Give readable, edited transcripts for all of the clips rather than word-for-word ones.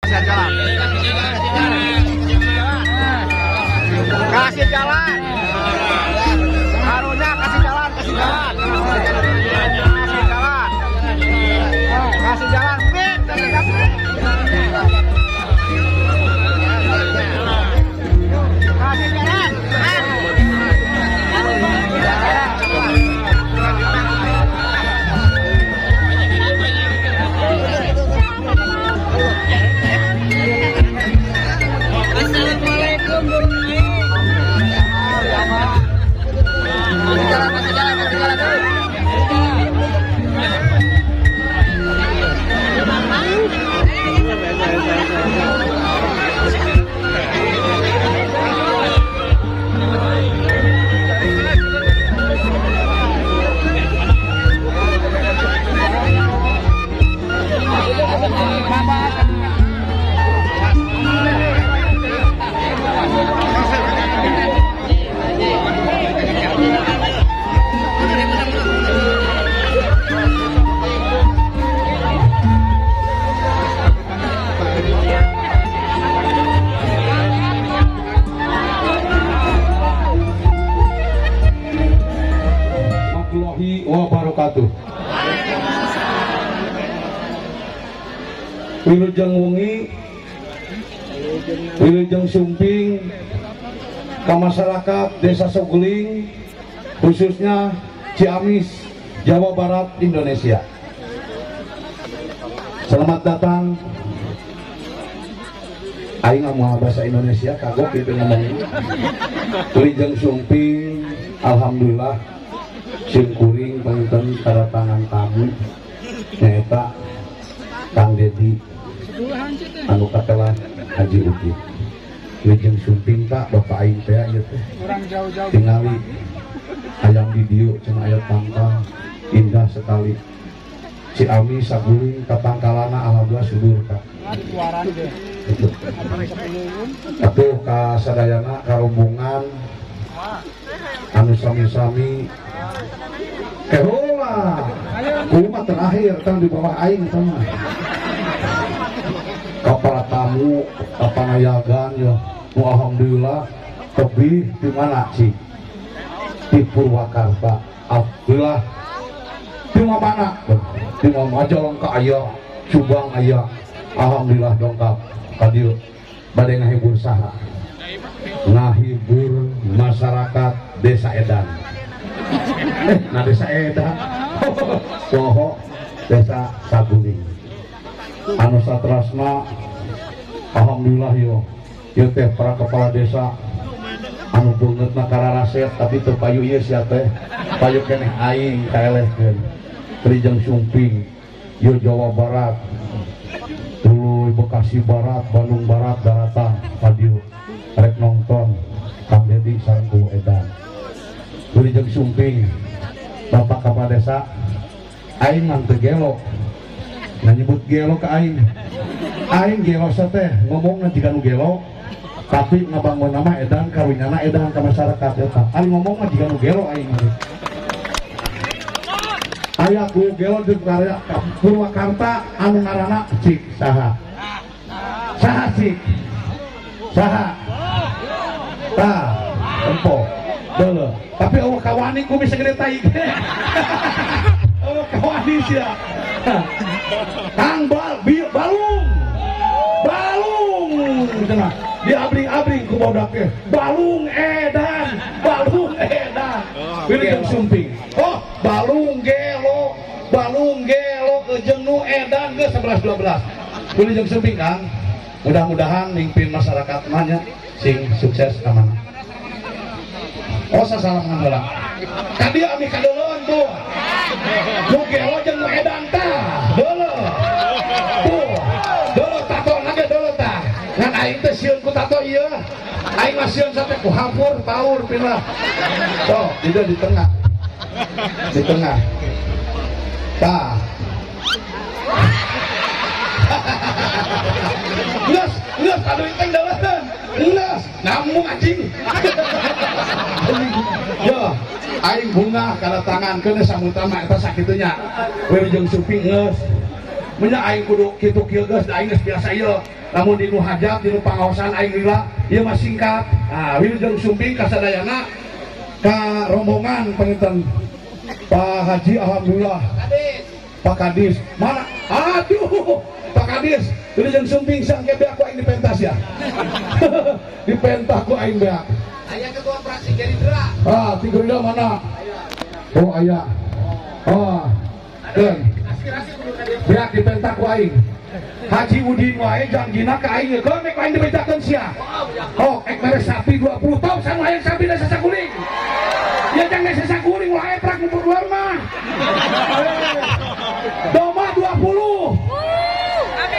Kasih jalan. Kasih jalan. Harunya kasih jalan, kasih jalan. Kasih jalan. Kasih jalan. Kasih jalan. Assalamualaikum. Wabarakatuh. Wilujeng wengi, wilujeng sumping ke masyarakat Desa Saguling, khususnya Ciamis, Jawa Barat, Indonesia. Selamat datang. Aing ngomong bahasa Indonesia kagok gitu ngomongin. Wilujeng sumping, alhamdulillah simkuring panginten kedatangan tamu nyaeta Kang Dedi anu katelah Haji Uki. Wilujeng sumping tak bapak aing teh ieu teh tingali hayang di dieu cenah aya tangkal indah sekali. Ciamis Saguling tatangkalana alhamdulillah subur ka. Atuh ka sadayana karombongan anu sami-sami kehola kumaha terakhir tang di bawah aing tah ka para tamu ka panayagan ya alhamdulillah tebih di mana sih di Purwakarta alhamdulillah di mana di Majalengka aya Subang aya alhamdulillah dongkap ka dieu bade ngahibur saha ngahibur masyarakat Desa Edan. Nah Desa Edan poho Desa Saguling anu satrasna alhamdulillah yo ieu teh para kepala desa anu beungeutna kararaset tapi teu payu ieu sia teh payu keneh aing kaelehkeun Wilujeng sumping yo Jawa Barat tuluy Bekasi Barat Bandung Barat daratan ka dieu rek nonton Kang Dedi sareng Kuwu Edan. Wilujeng sumping bapak kepala desa aing mah teu gelo nah nyebut gelo ka aing aing gelo teh ngomongna jiga nu gelo tapi ngabangun nama edan karunyana edan ka masyarakat eta aing ngomong mah jiga nu gelo aing aya ku gelo di Purwakarta anu ngaranna cik saha saha cik saha tah tempo deuleu tapi eueuh kawani ku bisa gede tai ge eueuh kawani sia Kang balung balung cenah diabring-abring ku bodak teh balung edan wilujeng sumping oh balung gelo jeung nu edan geus 11 12 wilujeng sumping Kang mudah-mudahan mimpin masyarakat mah nya sing sukses ka mana. Oh sasalaman heula ka dieu ami kadeuleun tuh nu gelo jeung nu edan tah deuleu tuh deuleu tatona ge deuleu tah ngan aing teh sieun ku tato ieu aing mah sieun sate ku hampur paur pindah tuh di dieu di tengah tah geus geus aduh teh deuleuh geus ngamung anjing. Yo aing bunga kadatangan keun sambutan mah eta sakitu nya. Wilujeng sumping geus. Menya aing kudu kitu kieu geus da aing geus biasa ieu. Lamun di nu hajat di nu pangaosan aing lila ieu mah singkat. Nah, wilujeng sumping ka sadayana ka rombongan panginten Pak Haji alhamdulillah. Pak Kadis mana? Aduh, Pak Kadis wilujeng sumping sangke beak ku aing dipentas ya. Dipentah ku aing beak. Aya ketua fraksi Gerindra. Ah, ti Gerindra mana? Oh, aya. Oh. Keun. Beak dipentah ku aing. Haji Udin wae jangjina ka aing keun mek aing dibejakeun sia. Oh, ek mere sapi 20 tahun sanu hayang sapi da sasaguling. Ya jangan sasaguling wae prak ngumpul luar mah. Domba 20.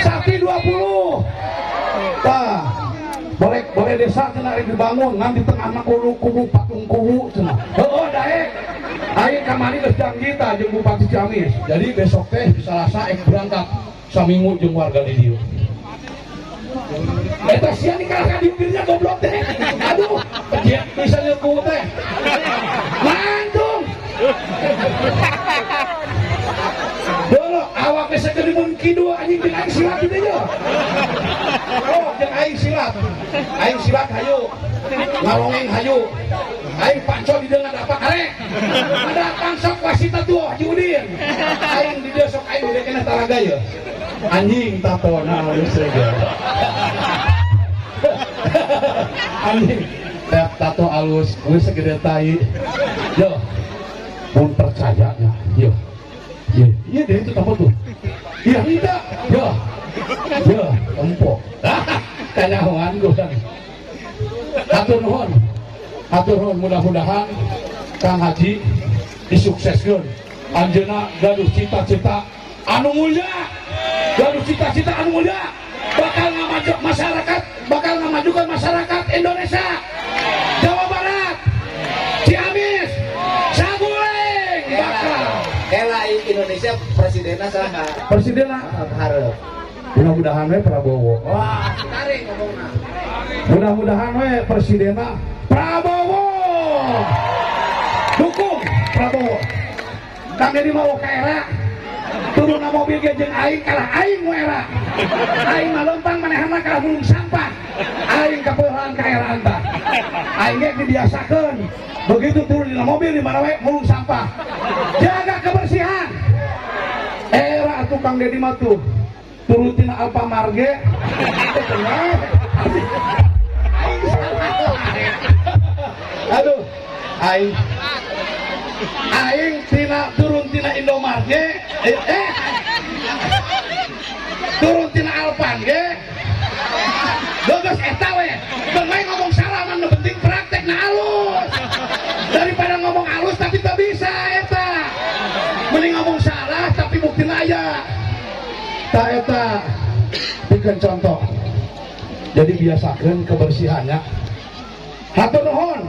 Sapi 20. Tah. Boleh desa cenah rek dibangun ngan di tengahna kubu patung kubu cenah. Heueuh daek. Aing kamari geus janji tah jeung Bupati Ciamis. Jadi besok teh Salasa ek berangkat saminggu jeung warga di dieu. Eta sia dikalah ka diukirnya goblok teh. Aduh, dia bisa nyeku teh. Lantung. Dolo awak geus sagede mun kidul anjing jeung aing silat kitu nya. Oh, jeung aing silat. Aing silat hayu. Ngalongeng hayu. Aing panco di dieu ngadapak karek. Ngadatang sok wasita tuh Haji Udin. Aing di dieu sok aing gede keneh talaga ye. Anjing tatona alus ge. Anjing tato alus geus segede tai. Yo. Mun percaya nya, yo. Iya deh itu tempo tuh. Iya enggak. Yo. Yo, tempo. Kanyahoan gua. Hatur nuhun. Hatur nuhun mudah-mudahan Kang Haji disukseskeun. Anjeunna gaduh cita-cita anu mulia. Gaduh cita-cita anu mulia. Bakal ngamajukan masyarakat, bakal ngamajukan masyarakat Indonesia. Jawa Barat, Ciamis, Saguling bakal. Kela Indonesia presidenna saha? Presidenna hareup. Mudah-mudahan we Prabowo. Wah, tarik ngomongna. Mudah-mudahan we presidenna Prabowo. Dukung Prabowo. Kang Dedi mau ka era. Turun mobil ge jeung aing kalah aing nu era. Aing mah lempang manehna kalah mulung sampah. Aing kapeulaan ka eraan tah. Aing ge dibiasakeun. Begitu turun di mobil di mana we mulung sampah. Jaga kebersihan. Era atuh Kang Dedi mah tuh. Turutin Alfamart ge. Aduh, aing aing tina turun tina Indomart ge, turun tina Alfan ge. Geus eta we. Beung ngomong salah mah nu penting praktekna alus. Daripada ngomong alus tapi teu bisa eta. Mending ngomong salah tapi buktina aya. Ta eta pikeun contoh. Jadi biasakeun kebersihannya. Hatur nuhun.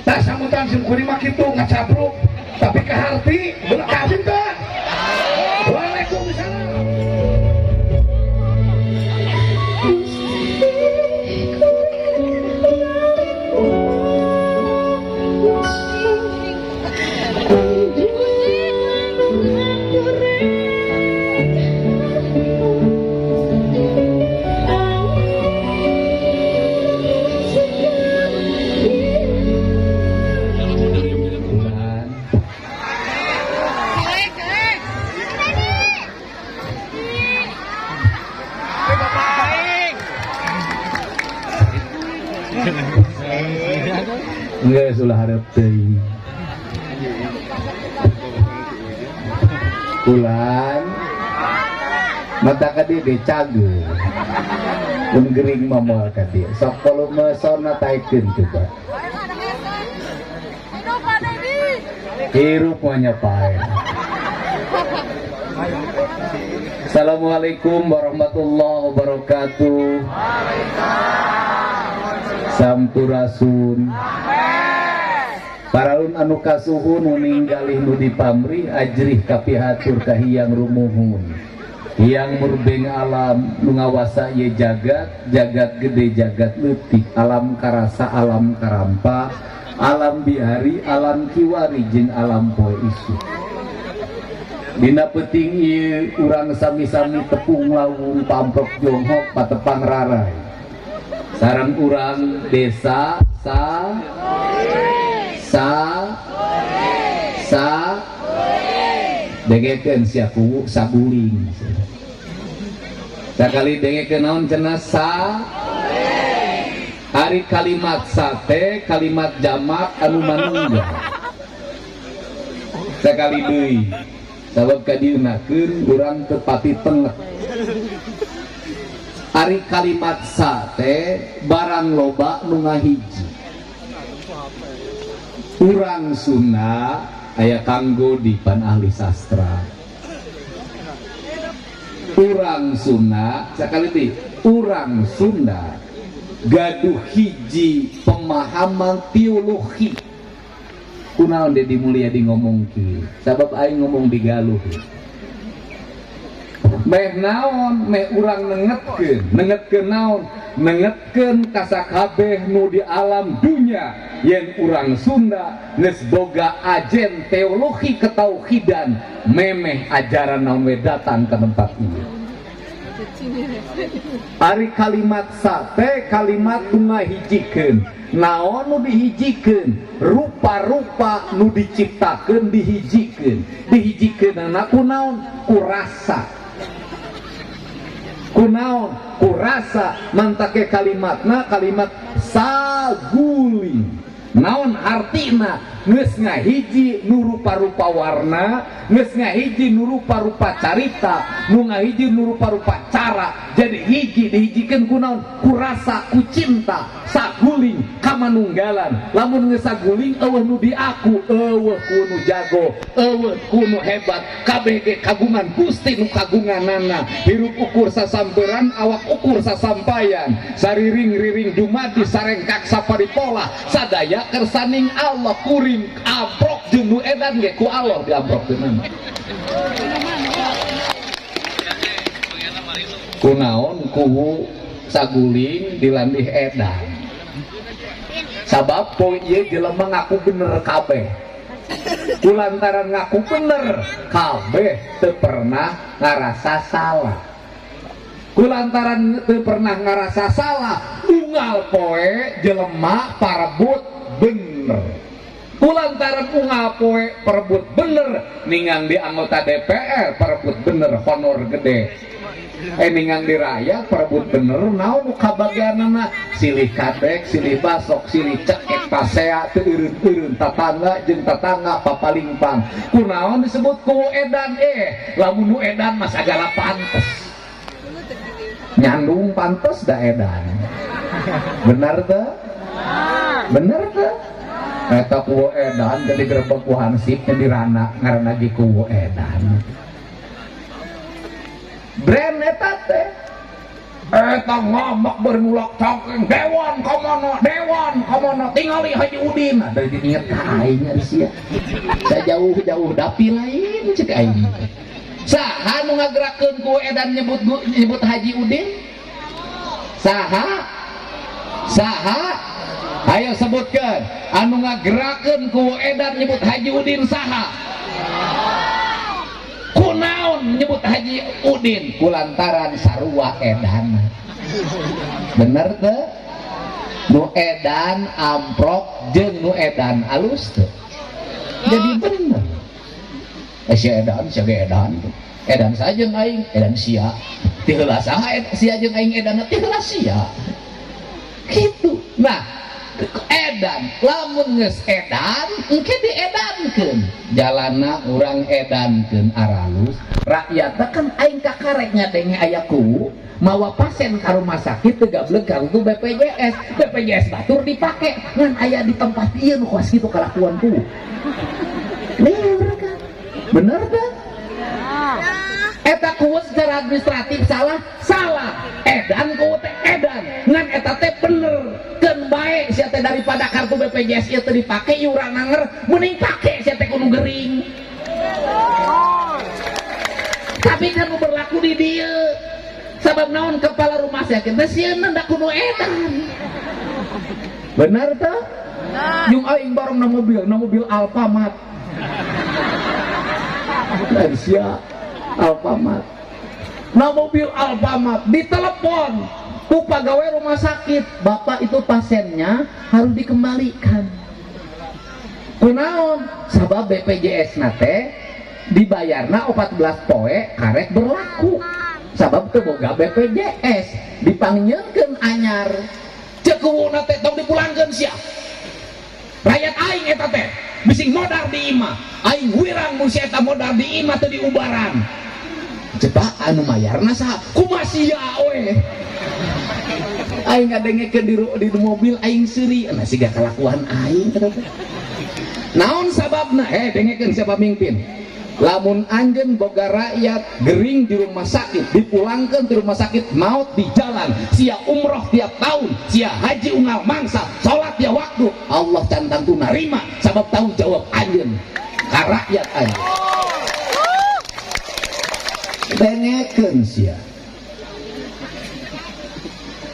Tah sambutan sim kuring mah kitu ngacapruk tapi kaharti bener kaharti teh. Waalaikumsalam. Geus ulah hareup teuing. Ulan mata ka dieu ge cageut. Mun gering mah moal ka dieu. Sok volume sona taikeun coba. Hirup mah nya pae. Assalamualaikum warahmatullahi wabarakatuh. Sampurasun. Paraun anu kasuhun ninggalih nu dipamrih ajrih kapihatur ka hyang rumuhun. Hyang murbeng alam nu ngawasa ye jagat, jagat gede jagat leutik, alam karasa alam karampa, alam bihari alam kiwari jeung alam poe isuk. Dina peuting ieu urang sami-sami tepung lawung pamprok jonghok patepang rarai. Sareng urang desa sa sa sa dengekeun sia kuwu saguling. Sakali dengekeun naon cenah sa. Ari kalimat sate kalimat jamak anu manunggal. Sakali deui sabab kadieunakeun urang teu pati tengah. Ari kalimat sate barang loba nu ngahiji. Urang Sunda aya kanggo di pan ahli sastra. Urang Sunda sakali deui urang Sunda gaduh hiji pemahaman teologi. Kunaon Dedi Mulyadi ngomong kieu? Sabab aing ngomong di Galuh. Meh naon meh urang nengetkeun, nengetkeun naon? Nengetkeun ka sakabeh nu di alam dunya yen urang Sunda geus boga ajen teologi ketauhidan memeh ajaran naon we datang ke tempat ieu. Ari kalimat sate kalimat nu ngahijikeun. Naon nu dihijikeun? Rupa-rupa nu diciptakeun dihijikeun. Dihijikeunana ku naon? Ku rasa. Ku naon? Ku rasa. Mantake kalimatna kalimat saguling. Naon artina? Geus ngahiji nu rupa-rupa warna, geus ngahiji nu rupa-rupa carita, nu ngahiji nu rupa-rupa cara. Jadi hiji dihijikeun ku naon? Ku rasa, ku cinta, saguling kamanunggalan. Lamun geus saguling eueuh nu diaku, eueuh ku nu jago, eueuh ku nu hebat, kabeh ge kagungan Gusti nu kagunganana. Hirup ukur sasamperan, awak ukur sasampayan, sariring-riring dumadi sarengkak saparipola, sadaya kersaning Allah. Kuring amprok jeung nu edan ge ku Allah diamprokkeunana. Kunaon kuwu saguling dilandih edan? Sabab poe ieu jelema ngaku bener kabeh. Kulantaran ngaku bener kabeh teu pernah ngarasa salah. Kulantaran teu pernah ngarasa salah, unggal poe jelema parebut bener. Kulantaran unggal poe perebut bener, ningang di anggota DPR perebut bener honor gede. Ningang di rakyat perebut bener naon nu kabagianana silih kadek, silih basok, silih cekek pasea teu eureun-eureun tatangga jeung tatangga papalingpang. Kunaon disebut ku edan? Lamun nu edan mah sagala pantes. Nyandung pantes da edan. Bener teu? Bener teu? Eta kuwo edan jadi gerebek ku hansip jadi rana ngaranna ge kuwo edan. Brand eta teh eta ngomok bernulak cokeng dewan komono tingali Haji Udin. Nah, dari diinget ka aing ari sia. Sajauh-jauh dapi lain cek aing. Saha nu ngagerakeun kuwo edan nyebut Haji Udin? Saha? Saha? Ayo sebutkan anu ngagerakeun ku edan nyebut Haji Udin saha? Kunaon nyebut Haji Udin? Kulantaran sarua edan. Bener teu? Nu edan amprok jeung nu edan alus teu? Jadi bener. Sia edan, sia ge edan. Edan saha jeung aing, edan sia. Ti heula saha sia jeung aing edanna? Ti heula sia. Kitu. Nah, edan lamun geus edan engke diedankeun jalana urang edankeun aralus rakyatna kan aing kakarek ngadenge aya kuwu mawa pasien ka rumah sakit teu gableg kartu BPJS, BPJS batur dipake ngan aya di tempat ieu nu kos kitu kalakuan kuwu. Lieur kan? Bener teu? Eta kuwu secara administratif salah, salah. Edan kuwu teh edan ngan eta teh bener. Keun bae sia teh daripada kartu BPJS ieu teu dipake iuran anger mending pake sia teh kudu gering. Tapi kan nu berlaku di dieu. Sabab naon kepala rumah sakit teh sieun da kudu edan. Bener teu? Jeung aing bareng na mobil Alfamart. Dan sia Alfamart. Nah mobil Alfamart ditelepon ku pegawai rumah sakit, bapak itu pasiennya harus dikembalikan. Kunaon? Sabab BPJS na teh dibayarna 14 poe karek berlaku. Sabab teu boga BPJS dipangnyieunkeun anyar. Ceuk kuwuna teh tong dipulangkeun sia. Rakyat aing eta teh bising modar di imah. Aing wirang mun si eta modar di imah teu diubaran. Cepak anu mayarna saha? Kumaha sia we. Aing ngadengekeun di mobil aing seuri, nah siga kalakuan aing eta teh. Naon sababna? Dengekeun siapa mimpin. Lamun anjeun boga rakyat gering di rumah sakit, dipulangkeun di rumah sakit, maut di jalan, sia umroh tiap tahun, sia haji unggal mangsa, salat tiap waktu, Allah can tangtu narima sabab tanggung jawab anjeun ka rakyat anjeun. Dengekeun sia.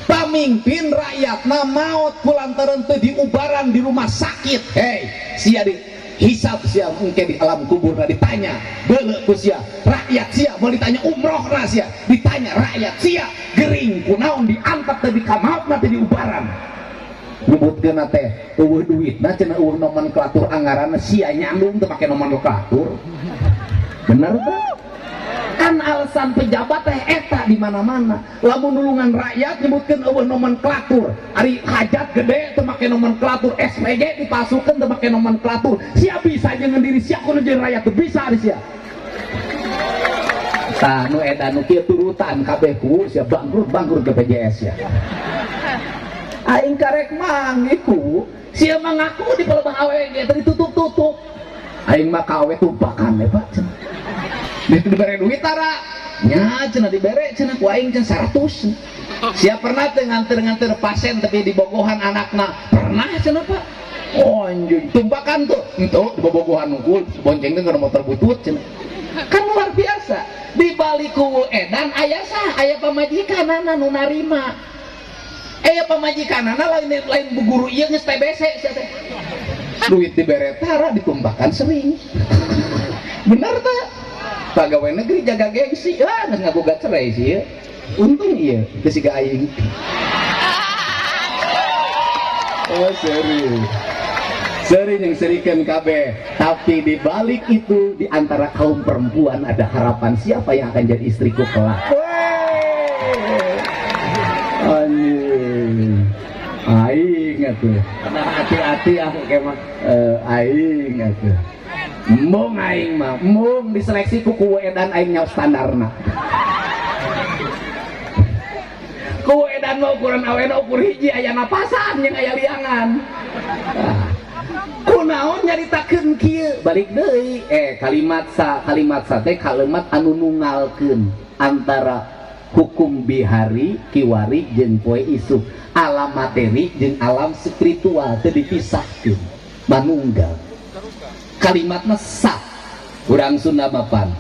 Pamimpin rakyatna maut kulantaran teu diubaran di rumah sakit. Hei, sia di hisab sia mungkin di alam kubur ditanya beuleuk ku sia, rakyat sia mau ditanya umroh na sia, ditanya rakyat sia gering kunaon diangkat teh dikamautna teh diubaran. Nyebutkeun teh eueuh duitna cenah eueuh nomenklatur anggaranna sia nyandung teu make nomenklatur. Bener teh? Kan alasan pejabat teh eta di mana-mana. Lamun nulungan rakyat nyebutkeun eueuh nomenklatur, ari hajat gede teu make nomenklatur, SPG dipasukeun teu make nomenklatur. Sia bisa jeung diri sia kudu jeung rakyat teu bisa ari sia. Tah nu eta nu kieu turutan kabeh ku sia bangkrut-bangkrut BPJS sia. Aing karek manggih ku sia mah ngaku di palebah awewe ge teu ditutup-tutup. Aing mah ka awewe tumpakan we Pak cenah. Dibere duit tara nya cenah dibere cenah ku aing cenah 100. Sia pernah teu nganter-nganter pasien tapi dibogohan anakna? Pernah cenah Pak. Oh anjing tumpakan tuh henteu dibobogohan unggul bonceng teh kana motor butut cenah. Kan luar biasa. Di balik kuwu edan aya sah aya pamajikanana nu narima. Aya pamajikanana lain lain bu guru ieu geus TBC sia teh. Duit dibere tara ditumpakan sering. Bener teh? Pegawai negeri jaga gengsi, ah geus ngagugat cerai sih ya. Untung iya, teu siga aing. Oh seri, seri yang serikeun kabeh. Tapi di balik itu, di antara kaum perempuan ada harapan siapa yang akan jadi istriku kelak. Anjing, aing atuh. Hati-hati ah kemah, aing atuh. Mung aing mah, mung diseleksi ku kuwu edan aing nyaho standarna. Kuwu edan mah ukuran awena ukur hiji aya napasan jeung aya liangan. Kunaon nyaritakeun kieu balik deui kalimat sa teh kalimat anu nungalkeun antara hukum bihari kiwari jeung poe isuk, alam materi jeung alam spiritual teu dipisahkeun manunggal. Kalimatna sa urang Sunda mapan